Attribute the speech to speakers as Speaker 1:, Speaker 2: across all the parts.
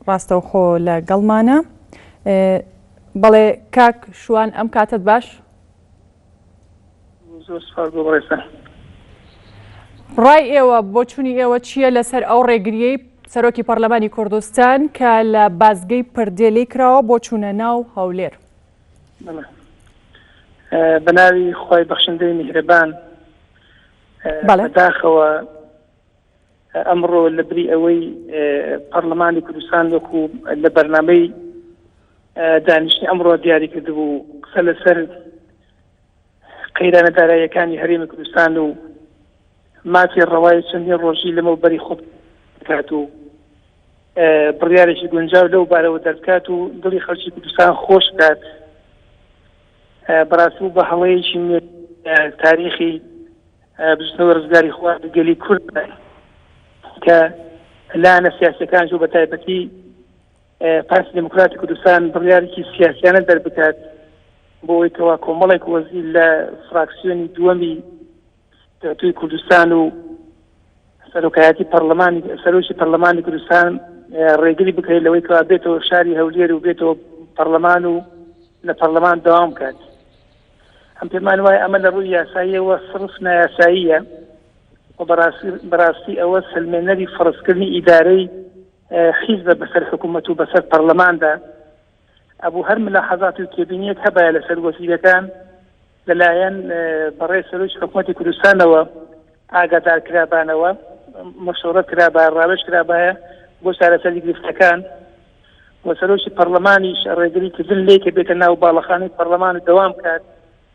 Speaker 1: ڕاستەوخۆ لە گەڵمانە. بەڵێ کاک شوان ئەم کاتت باش.
Speaker 2: زۆر سپاس بۆ بەڕێزتان.
Speaker 1: ڕای ئێوە بۆچوونی ئێوە چییە لەسەر ئەو ڕێگریەی سەرۆکی پەرلەمانی کوردستان کە لە بازگەی پردێ لێی کراوە بۆ چوونە ناو هەولێر؟
Speaker 2: بەڵێ بە ناوی خوای بەخشندەی میهرەبان. بەداخەوە ئەمڕۆ لە بری ئەوەی پەرلەمانی کوردستان وەکو لە بەرنامەی دانیشتنی ئەمڕۆ دیاری کردبوو قسە لەسەر قەیرانە داراییەکانی هەرێمی کوردستان و مافی ڕەوای چەندین ڕۆژی لەمەوبەری خۆ بکات و بڕیارێکی گونجاو لەو بارەوە دەربکات و دڵی خەڵکی کوردستان خۆش بکات بەڕاستی بوو بە هەڵەیەکی نوێ تاریخی بزوتنەوەی ڕزگاری خوازی گەلی کورد کە لایەنە سیاسەکان و بە تایبەتی پارتی دێموکراتی کوردستان بڕیارێکی سیاسیانە دەربکات بۆ ئەوەی کەوا کۆمەڵێک وەزیر لە فراکسیۆنی دووەمی دەتوی کوردستان و سەرۆکایەتی پەرلەمانی سەرۆکی پەرلەمانی کوردستان ڕێگری بکرێت لەوەی کەوا بێتەوە شاری هەولێر و بێتەوە پەرلەمان و لە پەرلەمان دەوام بکات. ئەم پێمان وایە ئەمە لە ڕووی یاساییەوە سڕف نایاساییە و بەڕاستی بەڕاستی ئەوە سەلمێنەری فەرزکردنی ئیدارەی حیزبە بەسەر حکوومەت و بەسەر پەرلەماندا. ئەبوو هەر ملاحەزات و تێبینیەک هەبایە لەسەر وەزیرەکان لەلایەن بەڕێز سەرۆکی حکوومەتی کوردستانەوە ئاگادار کرابانەوە، مشۆڕە کرابایە، ڕاوێژ کرابایە بۆ چارەسەری گرفتەکان و سەرۆکی پەڕلەمانیش ڕێگری کردن لێی کە بێتە ناو باڵەخانەی پەڕلەمان و دەوام بکات.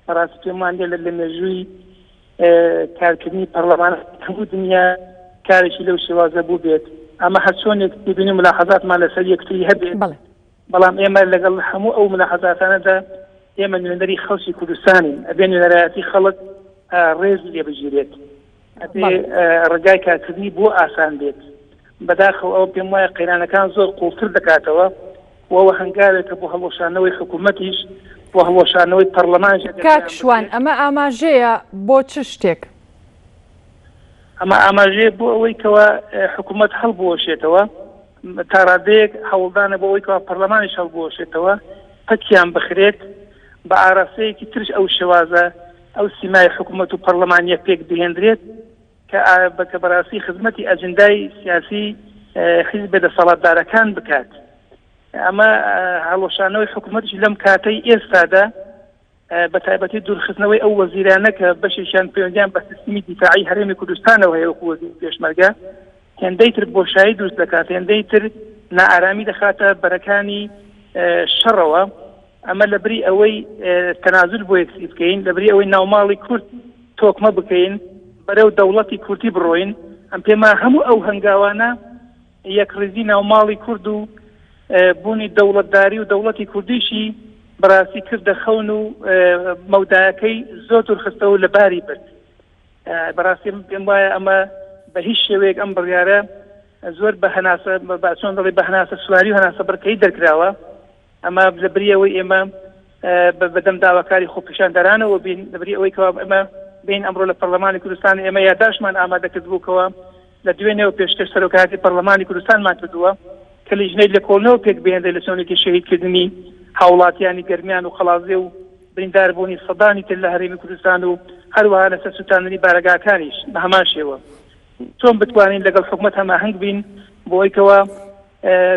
Speaker 2: بەڕاستی پێم وانیە لە مێژووی کارکردنی پەڕلەمان هەموو دنیا کارێکی لەو شێوازە بووبێت. ئەمە هەرچۆنێک تێبینی و ملاحەزاتمان لەسەر یەکتری هەبێت، بەڵام ئێمە لەگەڵ هەموو ئەو ملاحەزاتانەدا ئێمە نوێنەری خەڵکی کوردستانین، ئەبێ نوێنەرایەتی خەڵک ڕێزی لێ بگیرێت، ئەبێ ڕێگای کارکردنی بۆ ئاسان بێت. بەداخەوە ئەوە پێم وایە قەیرانەکان زۆر قوڵتر دەکاتەوە و ئەوە هەنگاوێکە بۆ هەڵوەشاندنەوەی حکوومەتیش، بۆ هەڵوەشاندنەوەی پەڕلەمانیش ئەگەر
Speaker 1: کاک
Speaker 2: پێیان
Speaker 1: شوان
Speaker 2: بکرێت.
Speaker 1: ئەمە ئاماژەیە بۆ چ شتێک؟
Speaker 2: ئەمە ئاماژەیە بۆ ئەوەی کەوا حکوومەت هەڵبوەشێتەوە، تا ڕادەیەک هەوڵدانە بۆ ئەوەی کەوا پەڕلەمانیش هەڵبوەشێتەوە، پەکیان بخرێت، بە ئاراستەیەکی ترش ئەو شێوازە، ئەو سیمای حکوومەت و پەڕلەمانییە پێک بهێندرێت. کە کە بەڕاستی خزمەتی ئەجندای سیاسی حیزبە دەسەڵاتدارەکان بکات. ئەمە هەڵوەشانەوەی حکوومەتیش لەم کاتەی ئێستادا بە تایبەتی دوورخستنەوەی ئەو وەزیرانە کە بەشێکیان پەیوەندیان بە سیستمی دیفاعی هەرێمی کوردستانەوە هەیە وەکو وەزیری پێشمەرگە هێندەی تر بۆشایی دروست دەکات هێندەی تر نائارامی دەخاتە بەرەکانی شەڕەوە ئەمە لەبری ئەوەی تەنازول بۆ یەکتری بکەین، لەبری ئەوەی ناوماڵی کورد تۆکمە بکەین، بەرەو دەوڵەتی کوردی بڕۆین، ئەم پێما هەموو ئەو هەنگاوانە یەکڕیزی ناوماڵی کورد و بوونی دەوڵەتداری و دەوڵەتی کوردیشی بەڕاستی کردە خەون و مەودایەکەی زۆر دوورخستەوە و لەباری برد. بەڕاستی من پێم وایە ئەمە بە هیچ شێوەیەک ئەم بڕیارە زۆر بە هەناسە بە چۆن دەڵێ بە هەناسە سواری و هەناسە بڕکەی دەرکراوە. ئەمە لەبری ئەوەی ئێمە بەدەم داواکاری خۆپیشاندەرانەوە بین، لەبری ئەوەی کەوا ئێمە بێین ئەمڕۆ لە پەرلەمانی کوردستان ئێمە یاداشتمان ئامادە کردبوو کەوا لە دوێنێوە پێشکەش سەرۆکایەتی پەرلەمانی کوردستانمان کردووە کە لیژنەی لێکۆڵنەوە پێک بهێنرێت لە چۆنێتی شەهیدکردنی هاوڵاتیانی گەرمیان و قەڵادزێ و برینداربوونی سەدانی تر لە هەرێمی کوردستان و هەروەها لەسەر سوتاندنی بارەگاکانیش بە هەمان شێوە چۆن بتوانین لەگەڵ حکومەت هەماهەنگ بین بۆ ئەوەی کەوا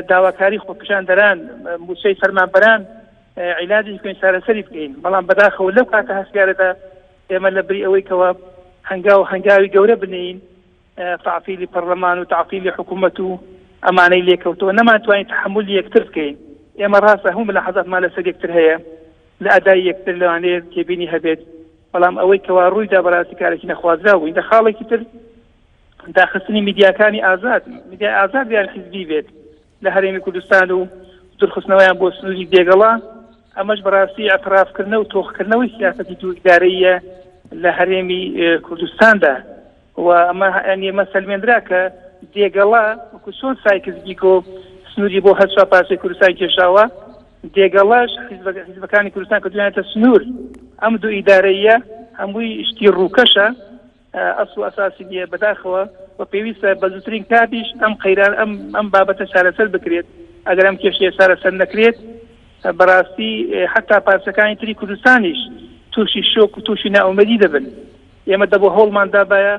Speaker 2: داواکاری خۆپیشاندەران، مووچەی فەرمانبەران عیلاجی بکەین، چارەسەری بکەین، بەڵام بەداخەوە لەو کاتە هەستیارەدا ئێمە لە بری ئەوەی کەوا هەنگاو هەنگاوی گەورە بنێین، تەعتیلی پەرلەمان و تەعتیلی حکوومەت و ئەمانەی لێکەوتەوە، نەمانتوانی تەحەمولی یەکتر بکەین. ئێمە ڕاستە هەموو ملاحەزاتمان لەسەر یەکتر هەیە، لە ئەدای یەکتر لەوانەیە تێبینی هەبێت، بەڵام ئەوەی کەوا ڕوویدا بەڕاستی کارێکی نەخوازراو بوو. لە خاڵێکی تر داخستنی میدیاکانی ئازاد، میدیای ئازاد یان حیزبی بێت لە هەرێمی کوردستان و دوورخستنەوەیان بۆ سنووری دێگەڵە، ئەمەش بەڕاستی ئیعترافکردنە و تۆخکردنەوەی سیاسەتی دوو ئیدارەییە لە هەرێمی کوردستاندا و ئەمە یانی ئەمە سەلمێندرا کە دێگەڵە وەکو چۆن سایکس بیکۆ سنووری بۆ هەر چوار پارچەی کوردستان کێشاوە، دێگەڵەش حیزبەکانی کوردستان کردوویانەتە سنوور. ئەم دوو ئیدارەییە هەمووی شتی ڕووکەشە. ئەسڵ و ئەساسی نییە بەداخەوە و پێویستە بە زووترین کاتیش ئەم قەیران ئەم ئەم بابەتە چارەسەر بکرێت. ئەگەر ئەم کێشەیە چارەسەر نەکرێت بەڕاستی حەتا پارچەکانی تری کوردستانیش تووشی شۆک و تووشی نائومێدی دەبن. ئێمە دەبوو هەوڵمان دابایە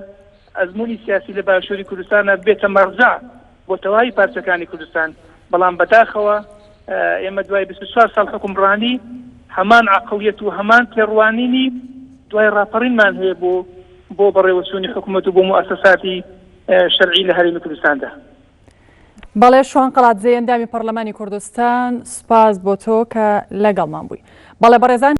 Speaker 2: ئەزموونی سیاسی لە باشووری کوردستانا ببێتە مەرجەع بۆ تەواوی پارچەکانی کوردستان، بەڵام بەداخەوە ئێمە دوای 24 ساڵ حوکمڕانی هەمان عەقڵیەت و هەمان تێڕوانینی دوای ڕاپەڕینمان هەیە بۆ بۆ بەڕێوەچوونی حکومەت و بۆ موئەسەساتی شەرعی لە هەرێمی کوردستاندا.
Speaker 1: بەڵێ شوان قەڵادزەی ئەندامی پەڕلەمانی کوردستان سوپاس بۆ تۆ کە لەگەڵمان بووی. بەڵێ بەڕێزان.